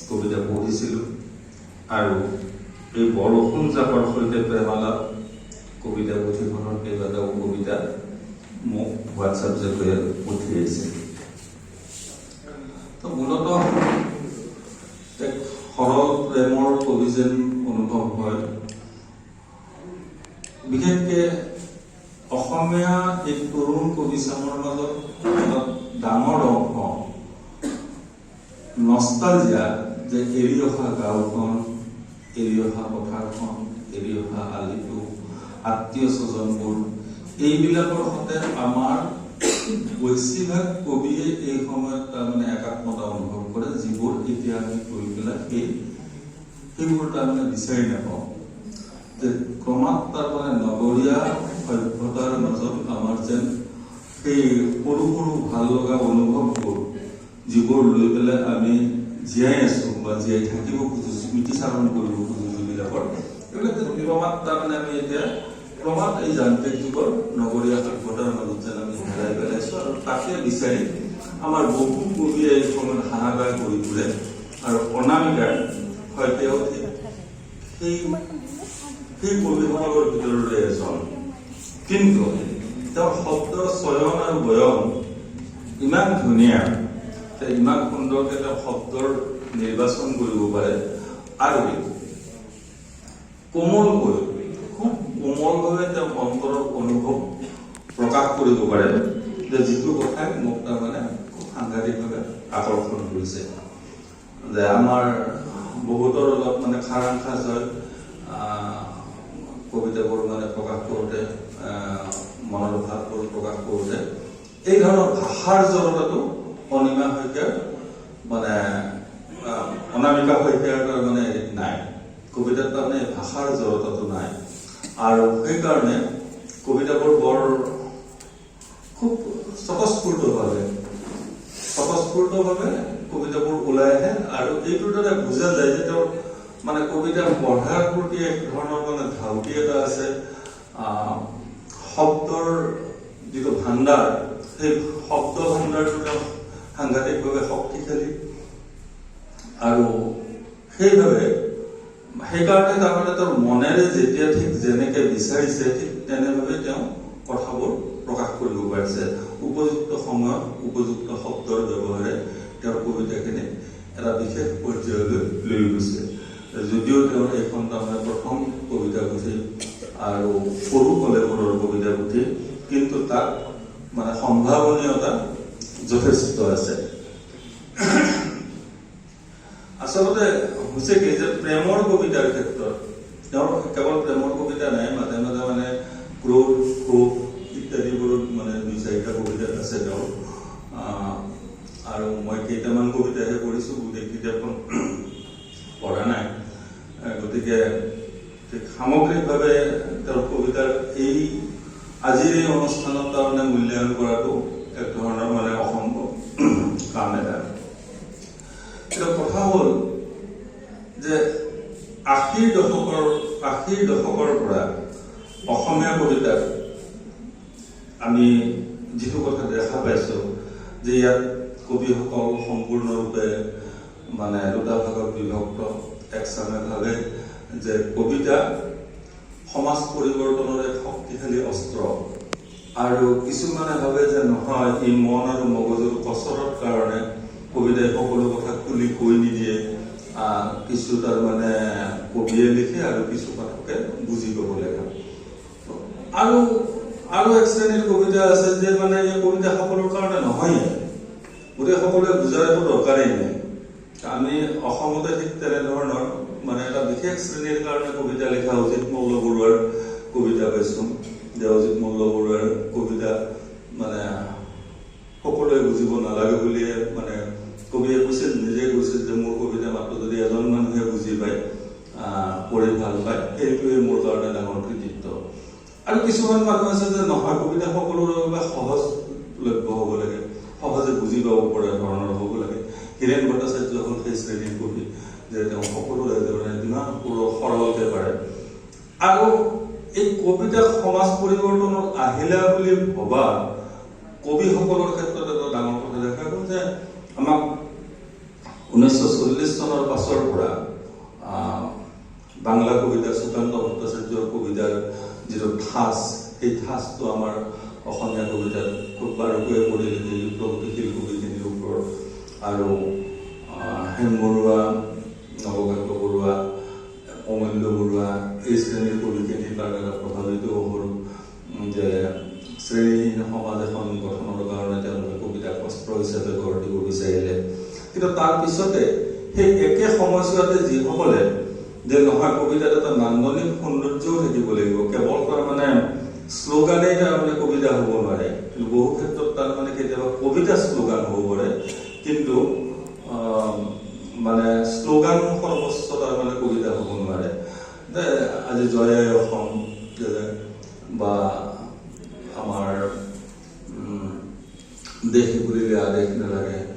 কবিতা পঢ়িছিলোঁ আৰু এই বৰষুণ জাকৰ সৈতে প্ৰেমালাপ কবিতা পুথিখনৰ কেইবাটাও কবিতা মোক হোৱাটছআপ যোগে পঠিয়াইছে। তো মূলতঃ এক সৰল প্ৰেমৰ কবি যেন অনুভৱ হয়। বিশেষকে অসমীয়া এই তৰুণ কবিচামৰ মাজত এটা ডাঙৰ অংশ নষ্টালজিয়া যে এৰি অহা গাঁওখন, এৰি অহা পথাৰখন, এৰি অহা আলিটো, আত্মীয় স্বজনবোৰ, এইবিলাকৰ সতে আমাৰ বেছিভাগ কবিয়ে এই সময়ত তাৰমানে একাত্মতা অনুভৱ কৰে, যিবোৰ এতিয়া আমি গৈ পেলাই সেইবোৰ তাৰমানে বিচাৰি নাপাওঁ। যে ক্ৰমাৎ তাৰমানে নগৰীয়া সভ্যতাৰ মাজত আমাৰ যেন সেই সৰু সৰু ভাল লগা অনুভৱবোৰ, যিবোৰ লৈ পেলাই আমি জীয়াই আছো বা জীয়াই থাকিব খোজো, স্মৃতিচাৰণ কৰিব খোজো যিবিলাকৰ, এইবিলাক যেন ক্ৰমাৎ তাৰমানে আমি এতিয়া ক্ৰমাৎ এই যান্ত্ৰিক যুগৰ নগৰীয়া সভ্যতাৰ মাজত যেন আমি হেৰাই পেলাইছো। আৰু তাকে বিচাৰি আমাৰ বহু কবিয়ে এই সময়ত হাহাকাৰ কৰি ফুৰে। আৰু অনামিকাৰ হয়তো ঠিক সেই সেই কবিসকলৰ ভিতৰৰে এজন। কিন্তু তেওঁৰ শব্দৰ চয়ন আৰু বয়ন ইমান ধুনীয়া যে ইমান সুন্দৰকে তেওঁ শব্দৰ নিৰ্বাচন কৰিব পাৰে আৰু কোমলকৈ, খুব কোমলভাৱে তেওঁ অন্তৰৰ অনুভৱ প্ৰকাশ কৰিব পাৰে, যে যিটো কথাই মোক তাৰমানে খুব সাংঘাতিকভাৱে আকৰ্ষণ কৰিছে। যে আমাৰ বহুতৰ অলপ মানে খাৰাং খাচ হয় কবিতাবোৰ মানে প্ৰকাশ কৰোঁতে, মনৰ ভাৱবোৰ প্ৰকাশ কৰোঁতে, এই ধৰণৰ ভাষাৰ জড়তাটো অনিমা শইকীয়াৰ মানে অনামিকা শইকীয়াৰ মানে নাই। কবিতাত তাৰমানে ভাষাৰ জড়তাটো নাই আৰু সেইকাৰণে কবিতাবোৰ বৰ খুব স্বতঃস্ফূৰ্তভাৱে কবিতাবোৰ ওলাই আহে। আৰু এইটোৰ দ্বাৰা বুজা যায় যে তেওঁৰ মানে কবিতা পঢ়াৰ প্ৰতি এক ধৰণৰ মানে ধাউতি এটা আছে। শব্দৰ যিটো ভাণ্ডাৰ, সেই শব্দ ভাণ্ডাৰটো তেওঁ সাংঘাতিকভাৱে শক্তিশালী। আৰু সেইবাবে, সেইকাৰণে তাৰমানে তেওঁৰ মনেৰে যেতিয়া ঠিক যেনেকে বিচাৰিছে, ঠিক তেনেভাৱে তেওঁ কথাবোৰ প্ৰকাশ কৰিব পাৰিছে। উপযুক্ত সময়ত উপযুক্ত শব্দৰ ব্যৱহাৰে তেওঁৰ কবিতাখিনি এটা বিশেষ পৰ্যায়লৈ লৈ গৈছে। যদিও তেওঁৰ এইখন তাৰমানে প্ৰথম কবিতা পুথি আৰু সৰু কলেবৰৰ কবিতা পুথি, কিন্তু তাত মানে সম্ভাৱনীয়তা যথেষ্ট আছে। আচলতে হৈছে কি যে প্ৰেমৰ কবিতাৰ ক্ষেত্ৰত তেওঁৰ কেৱল প্ৰেমৰ কবিতা নাই, মাজে মাজে মানে ক্ৰোধ, ক্ষোভ ইত্যাদিবোৰো মানে দুই চাৰিটা কবিতাত আছে তেওঁৰ। আৰু মই কেইটামান কবিতাহে পঢ়িছো, গোটেই কিতাপখন পঢ়া নাই। গতিকে সামগ্ৰিকভাৱে তেওঁৰ কবিতাৰ এই আজিৰ এই অনুষ্ঠানত তাৰমানে মূল্যায়ন কৰাটো এক ধৰণৰ মানে অসম্ভৱ কাম এটা। এতিয়া কথা হ'ল যে 80ৰ দশকৰ পৰা অসমীয়া কবিতাত আমি যিটো কথা দেখা পাইছো যে ইয়াত কবিসকল সম্পূৰ্ণৰূপে মানে দুটা ভাগত বিভক্ত। একচামে ভাবে যে কবিতা সমাজ পৰিৱৰ্তনৰ এক শক্তিশালী অস্ত্ৰ আৰু কিছুমানে ভাবে যে নহয়, ই মন আৰু মগজুৰ কচৰত কাৰণে, কবিতাই সকলো কথা খুলি কৈ নিদিয়ে। কিছু তাৰমানে কবিয়ে লিখে আৰু কিছু পাঠকে বুজি পাব লাগে। আৰু আৰু এক শ্ৰেণীৰ কবিতা আছে যে মানে এই কবিতা সকলোৰ কাৰণে নহয়ে, গোটেই সকলোৱে বুজাৰ একো দৰকাৰেই নাই। আমি অসমতে ঠিক তেনেধৰণৰ মানে এটা বিশেষ শ্ৰেণীৰ কাৰণে কবিতা লিখা অজিত মল্ল বৰুৱাৰ কবিতা পাইছো, যে অজিত মল্ল বৰুৱাৰ কবিতা মানে সকলোৱে বুজিব নালাগে বুলিয়ে মানে কবিয়ে কৈছিল, নিজে কৈছিল যে মোৰ কবিতা মাত্ৰ যদি এজন মানুহে বুজি পায়, পঢ়ি ভাল পায়, সেইটোৱে মোৰ কাৰণে ডাঙৰ কৃতিত্ব। আৰু কিছুমান মানুহ আছে যে নহয়, কবিতা সকলোৰে বাবে সহজলভ্য হ'ব লাগে, সহজে বুজি পাব পৰা ধৰণৰ হ'ব লাগে। হীৰেণ ভট্টাচাৰ্য হ'ল সেই শ্ৰেণীৰ কবি যে তেওঁ সকলোৰে মানে যিমান সৰলকে পাৰে। আৰু এই কবিতাক সমাজ পৰিৱৰ্তনৰ আহিলা বুলি ভবা কবিসকলৰ ক্ষেত্ৰত এটা ডাঙৰ কথা দেখা গ'ল যে আমাক 1940 চনৰ পাছৰ পৰা বাংলা কবিতা, সুকান্ত ভট্টাচাৰ্যৰ কবিতাৰ যিটো ঠাঁচ, সেই ঠাঁচটো আমাৰ অসমীয়া কবিতাত খুব বাৰুকৈয়ে পৰিল সেই প্ৰগতিশীল কবিখিনিৰ ওপৰত। আৰু হেম বৰুৱা, নৱকান্ত বৰুৱা, অমূল্য বৰুৱা, এই শ্ৰেণীৰ কবিখিনি তাৰ দ্বাৰা প্ৰভাৱিতও হ'ল যে শ্ৰেণীহীন সমাজ এখন গঠনৰ কাৰণে তেওঁলোকে কবিতাক অস্ত্ৰ হিচাপে গঢ় দিব বিচাৰিলে। কিন্তু তাৰ পিছতে সেই একে সময়ছোৱাতে যিসকলে যে নহয়, কবিতাত এটা নান্দনিক সৌন্দৰ্যও থাকিব লাগিব, কেৱল তাৰমানে শ্লোগানেই তাৰমানে কবিতা হ'ব নোৱাৰে, কিন্তু বহু ক্ষেত্ৰত তাৰমানে কেতিয়াবা কবিতা শ্লোগান হ'ব পাৰে, কিন্তু মানে শ্লোগান সৰ্বস্ব তাৰমানে কবিতা হ'ব নোৱাৰে। আজি জয় আই অসম